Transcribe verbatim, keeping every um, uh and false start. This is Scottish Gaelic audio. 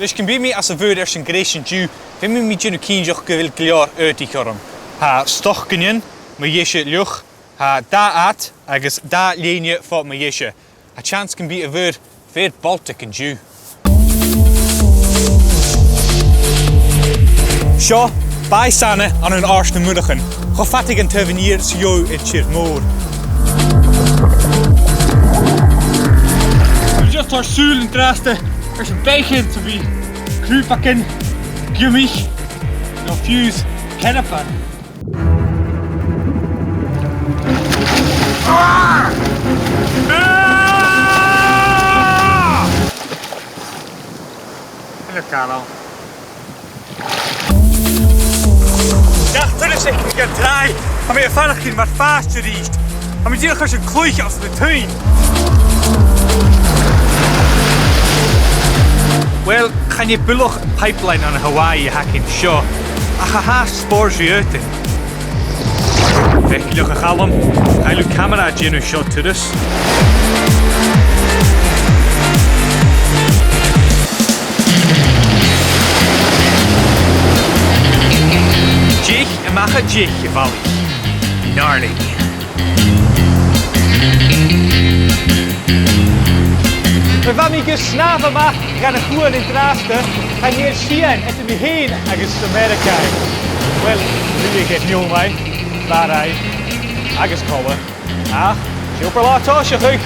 Leis gum bi mi anns a' mhuir airson greis an-diugh, feumaidh mi dèanamh cinnteach gu bheil gu leòr aodaich orm. Tha stocainnean mu dheise fhliuch, tha dà ad agus dà lèine fo mu dheise. Tha teans gum bi a' mhuir fìor Bhaltic an-diugh. Seo Bàgh Sana ann an Àird nam Murchan, cho fada gun taobh an iar 's a gheibh thu air tìr-mòr. Tha mi just a' toirt sùil an-dràsta airson beathaichean sam bith, crùbagan, giomach, no fiù 's cearban. Ah! Ah! Hello, Carl. Gach turas a thig mi dhan tràigh, tha mi a' faireachdainn mar phàiste a-rithist. Tha mi dìreach airson cluich anns na tuinn. Uill, chan e buileach pipeline ann an Hawaii a th' againn seo, ach tha e spòrsail dhut. Feuch, a Chaluim, chan eil camara a' dèanamh seo turas. Deich a-mach à deich, a bhalaich. Gnarly. Ma bha mi gu snàmh a-mach dhan a' chuan an-dràsta, chan eil sìon eadar mi fhìn agus Ameireagaidh. Uill, rudeigin, nì mi, mhàthair agus còmhla. Ach, siuthad latha tòiseachadh.